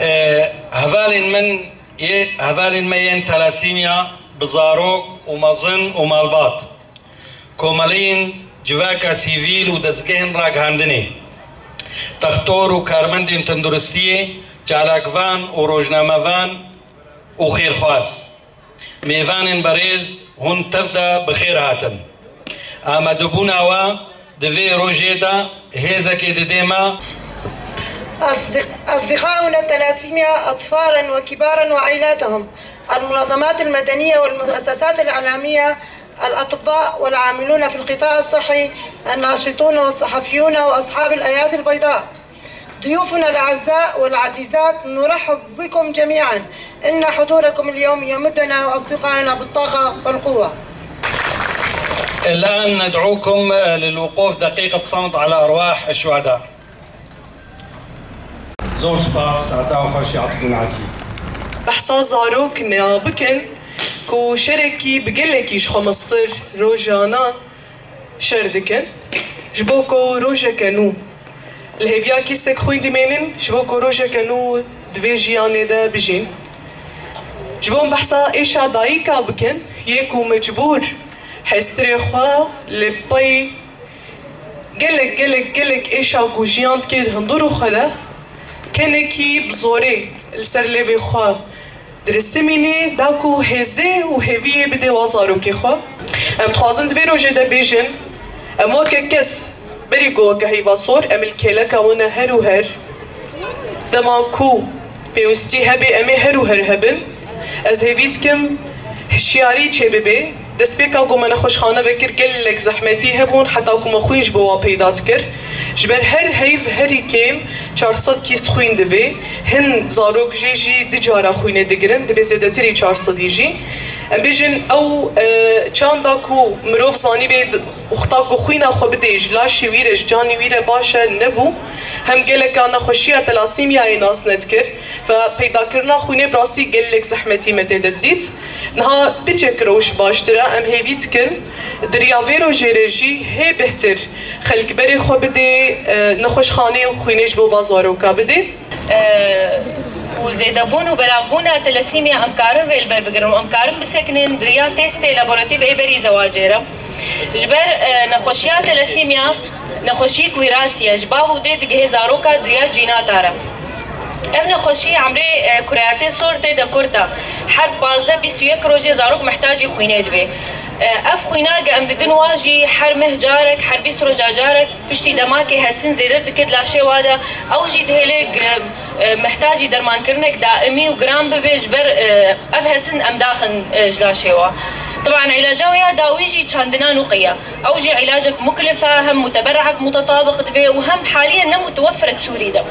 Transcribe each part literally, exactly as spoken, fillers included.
Ee, hevalên min yê, hevalên me yên telasîmya bi zarok û mezin û malbat, komeliyên civaka sivîl û dezgehên ragihandinê, textor û karmendên tenduristiyê, çalakvan û rojnamevan û xêrxwaz. Mêvanên berêz, hûn tev de bi xêr hatin. Amadebûna we di vê rojê de hêzekê dide me. أصدق-، أصدقاؤنا الثلاسيميا أطفالا وكبارا وعائلاتهم، المنظمات المدنية والمؤسسات الإعلامية، الأطباء والعاملون في القطاع الصحي، الناشطون والصحفيون وأصحاب الأيادي البيضاء. ضيوفنا الأعزاء والعزيزات، نرحب بكم جميعا. إن حضوركم اليوم يمدنا وأصدقائنا بالطاقة والقوة. الآن ندعوكم للوقوف دقيقة صمت على أرواح الشهداء. زور سباس، ساعتا وخوش يعطيكم العافية. Behsa zarok niha bikin ku şerekî bi gelekî ji xwe mestir rojana şer dikin. Ji bo ku rojeke nû li hêviya kîsek xwîn dimênin, ji bo ku rojeke nû di vê jiyanê de bijîn. Ji bo behsa êşa dayika bikin, yê ku mecbûr hestirê xwe li pey gelek, gelek, gelek êşa ku jiyan dike di hundirê xwe de, kenekî bi zorê li ser lêvê xwe dirisimînê, da ku hêzê û hêviyê bide wa zarokê xwe. Em dixwazin di vê rojê de bêjin, em weke kes, berî ku weke heyva sor, em li kêleka wan e her û her. Dema ku pêwîstî hebe, em ê her û her hebin. Ez hêvî dikim hişyarî çêbibe. Destpêka ku me nexweşxane vekir gelek zehmetî hebûn, heta ku me xwîn ji bo wan peyda dikir. Ji ber her heyv herî kêm çar sed kîs xwîn divê. Hin zarok jê jî du cara xwînê digirin, divê zêdetirî çar sedî jî. Em bêjin ew, e, çanda ku mirov zanîbê d-, wexta ku xwîna xwe bidê ji laşê wî re, ji canê wî re baş e, nebû. Hem geleka nexweşiya telasîmyayê nas nedikir. Ve peydakirina xwînê bi rastî gelek zehmetî me tê de dît. Niha piçek rewş baştir e. Em hêvî dikin di riya vê rojê re jî hê bêhtir xelk berê xwe bidê, e, nexweşxaneyê û xwînê ji bo va zaroka bidê. E, û zêdebûn û belavbûna telasîmya em karin rê li ber bigirin û em karin bisekinin di riya testê laboratîf ê berî zewacê re. Ji ber, e, nexweşiya telasîmya nexweşiyek wîrasî ye. Ji bav û dê digihê zaroka di riya cînata re. Ev nexweşî emrê, e, kureyatê sor tê de kurt e. Her pazdeh bîst û yek rojê zarok mihtacî xwînê dibe. E, ev xwîna ge em didin wa jî her meh carek, her bîst roja carek, piştî demakê hesin zêde dike di laşê wa de. Ew jî dihêle ge, e, mihtacî dermankirinek daimî û giran bibe, ji ber, e, ev hesin em daxin, e, ji laşê wa. Tiban îlaca wê ya dawî jî çandina nûqê ye. Ew jî îlacek muklif e, hem muteberrak mutetabiq divê û hem haliyen ne mutewefir e Sûrî de.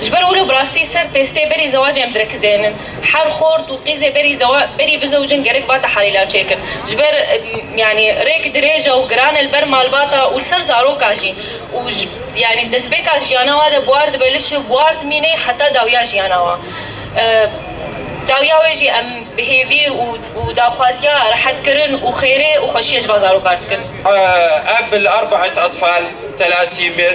Ji ber wilo bi rastî ser testê berî zewacê em direkizênin. Her xort û qîzê berî zewa-, berî bizewicin gerek ba tehalîla çêkin. Ji ber, e, yanî rêk dirêj e û giran e li ber malbata û li ser zaroka jî. Û ji, yanî destpêka jiyana wa de buhar dibe li şiv, buhar dimîne heta dawiya jiyana wa. E, dawiya wê jî em bi hêvî û, û daxwaziya rehetkirin û xêrê û xweşiyê ji ba zaroka re dikin. قبل أربعة أطفال تلاسيميا.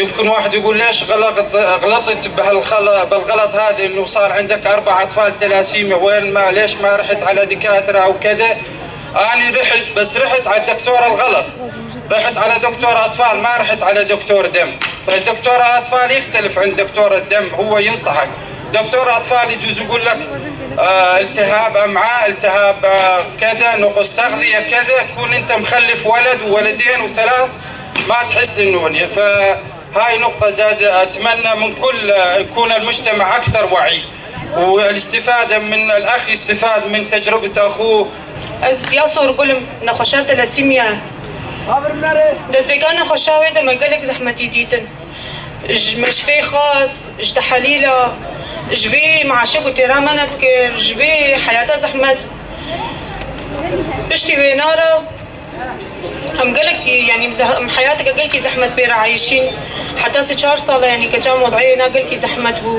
يمكن واحد يقول: "ليش غلط، غلطت بهالخل-، بالغلط هذا إنه صار عندك أربع أطفال تلاسيميا؟ وين ما، ليش ما رحت على دكاترة أو كذا؟" أنا رحت، بس رحت على الدكتور الغلط. رحت على دكتور أطفال، ما رحت على دكتور دم. فالدكتور أطفال يختلف عن دكتور الدم، هو ينصحك. دكتور أطفال يجوز يقول لك، آه، التهاب أمعاء، التهاب، آه، كذا، نقص تغذية، كذا، تكون أنت مخلف ولد وولدين وثلاث، ما تحس إنه هني. فهاي نقطة زاد، أتمنى من كل، آه، يكون المجتمع أكثر وعي، والاستفادة من الأخ يستفاد من تجربة أخوه. Ez Diya Sorgul im, nexweşa telasîmya. Destpêka nexweşa wê de me gelek zehmetî dîtin. Ji meşfê xas, ji tehelîla, ji vê meaşe ku têra me nedikir, ji vê heyata zehmet. Piştî wêna re Em gelekî, yanî, em zeh-, em heyateke gelkî zehmet pê re eyşîn. Heta sê çar sala, yanî, keçan modayê na gelkî zehmet bû.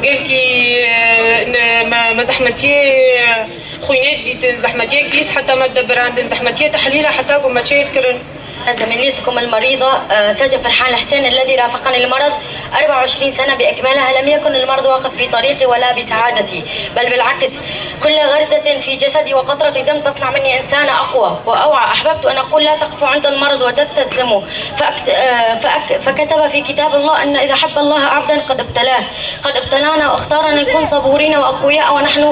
Gelkî, e, ne, me, me zehmetiyê, e, xwînê dîtin, zehmetiyê kîs heta me debirandin, zehmetiyê tehlîla heta ku me çê dikirin. زميلتكم المريضة، آه، سجى فرحان الحسين الذي رافقني المرض أربع وعشرين سنة بأكملها. لم يكن المرض واقف في طريقي ولا بسعادتي، بل بالعكس، كل غرزة في جسدي وقطرة دم تصنع مني إنسانة أقوى وأوعى. أحببت أن أقول: لا تقفوا عند المرض وتستسلموا. فأكت-، آه، فأك-، فكتب في كتاب الله أن إذا حب الله عبدا قد ابتلاه. قد ابتلانا واختارنا نكون صبورين وأقوياء ونحن،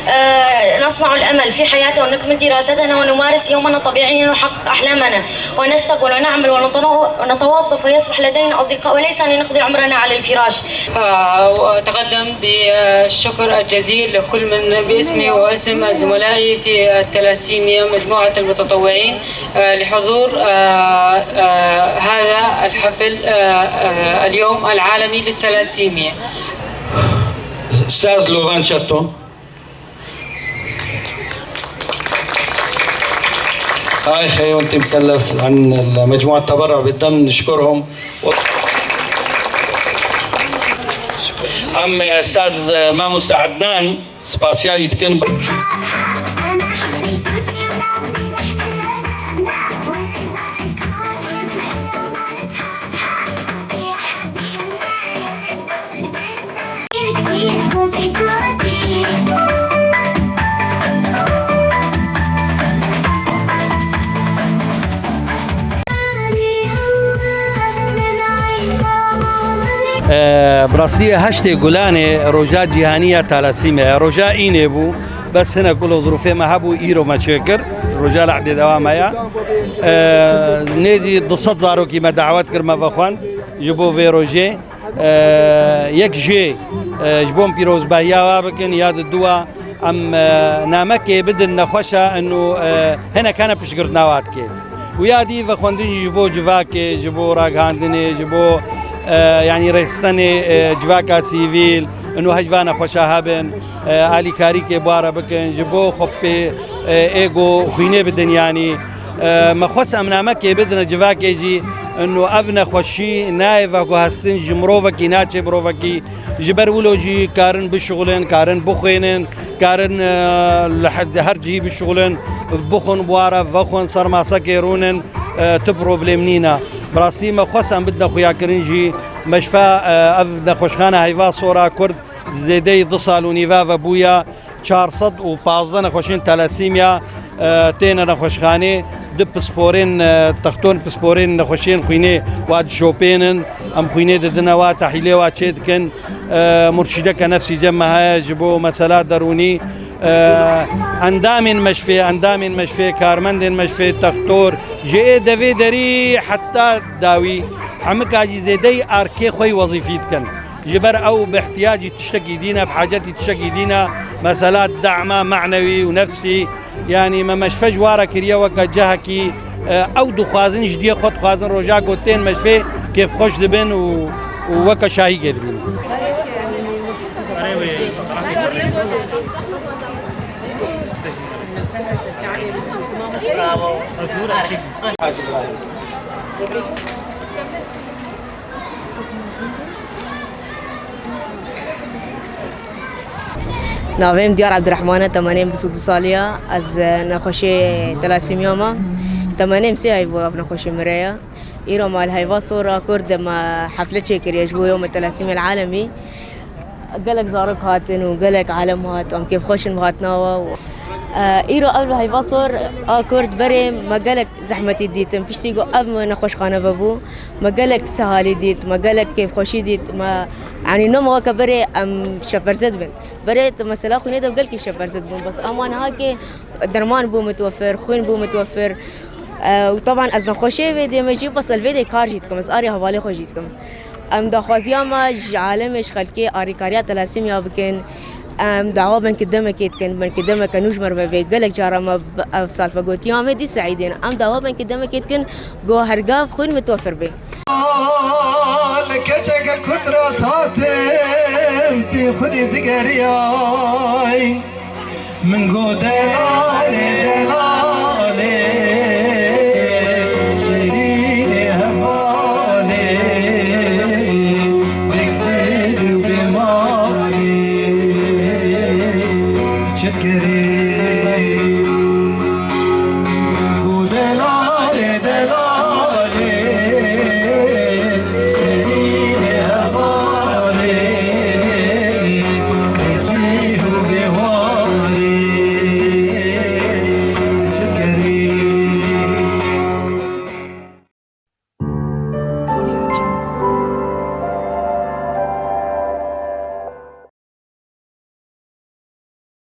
آه، نصنع الأمل في حياتنا ونكمل دراستنا ونمارس يومنا طبيعيا ونحقق أحلامنا ونشتغل ونعمل ونتنو-، ونتوظف ويصبح لدينا أصدقاء وليس أن نقضي عمرنا على الفراش. آه، وأتقدم بالشكر الجزيل لكل من باسمي واسم زملائي في الثلاسيميا، مجموعة المتطوعين، آه، لحضور، آه، آه، هذا الحفل، آه، آه، اليوم العالمي للثلاسيميا. Saz Lovan Çeto. هاي خيو انت مكلف عن مجموعة تبرع بالدم، نشكرهم. Em Saz Mamoste Ednan. Spasiya wî dikin. Ee, bi rastî heştê Gulanê roja cîhanî ya talasîmê ye. Roja înê bû, bes hinek wilo zirûfê me hebû, îro me çêkir. Roja lehdê dewa me ye. Ee, nêzî du sed zarokî me dawet kir, me vexwend ji bo vê rojê. Ee, yek jê, e, ji bo em pîrozbahiya wa bikin, ya di dua em, e, namekê bidin nexweşa ino, e, hinek hene piştgirtina wa dike. Û ya dî vexwendin jî ji bo civakê, ji bo ragihandinê, ji bo, e, yanî rêxistenê, e, civaka sivîl, ino hej va nexweşa hebin, e, alîkarîkê bi wa re bikin, ji bo xwe pê, e, êgo xwînê bidin yanî. E, me xwest em namekê bidine civakê jî, ino ev nexweşî nayê veguhestin ji mirovekî, naçe mirovekî. Ji ber wilo jî karin bişuxulin, karin bixwênin, karin, e, li he-, her cihî bişuxulin, bixwin bi wa re, vexwin, ser masekê rûnin, e, tu problem nîne. Bi rastî me xwest em bidine xuyakirin jî, meşfa, e, ev nexweşxane Heyva Sora Kurd zêdeyî du sal û nîve ve bûye. Çar sed û pazdeh nexweşên talasîmya, e, têne nexweşxanê. Du pisporên, e, texton pisporên nexweşên xwînê wa dişopênin. Em xwînê didine wa, tehîlê wa çê dikin. E, murşîdeke nefsî cem me heye ji bo mesela derûnî. E, endamên meşfê, endamên meşfê, karmendên meşfê, textor, ji ê devê derî heta dawî, hemika jî zêdeyî arkê xwe yî wezîfî dikin. Ji ber ew bi ihtiyacî tiştekî dî ne, bi hacetî tiştekî dî ne, mesela dema manewî û nefsî, yanî me meşfe ji wa re kiriye weke cihekî, e, ew dixwazin, ji diyê xwe dixwazin roja ku tên meşfê kêfxweş dibin û, û weke şahîkê dibînin. Navê min Diyar Ebdirehman e, temenê min bîst û du salî ye. Ez, e, nexweşê telasîmya me. Temenê min sê ay bû ev nexweşê min re ye. Îro me li Heyva Sora Kurd me hefle çêkiriye ji bo Yewme Telasîmê Alemî. Gelek zarok hatin û gelek alem hat, em kêfxweş in bi hatina we. E, îro ev li Heyva Sor a Kurd berê me gelek zehmetî dîtin. Piştî ku ev me nexweşxane vebû, me gelek sehalî dît, me gelek kêfxweşî dît. Me, yanî nema weke berê em şeperze dibin. Berê tu mesela xwînê de gelkî şeperze dibûn. Bes ema niha kê derman bû mitwefir, xwîn bû mitwefir. E, û teban ez nexweşê vê dê me jî, bes el vê dê kar jî dikim, ez arê hevalê xwe jî dikim. Em daxwaziya me ji alemê, ji xelkê arîkariya telasîmya bikin. Em dawa ben ki demekê dikin, ben ki demeke nû ji me re vebê. Gelek cara me bi ev salfe gotiye, em ê dî seîdê ne. Em dawa ben ki demekê dikin, go hergav xwîn mitwefir bê. Li keçeke Kurd re satim pê xwedî digeriyay. Min got delalê delal.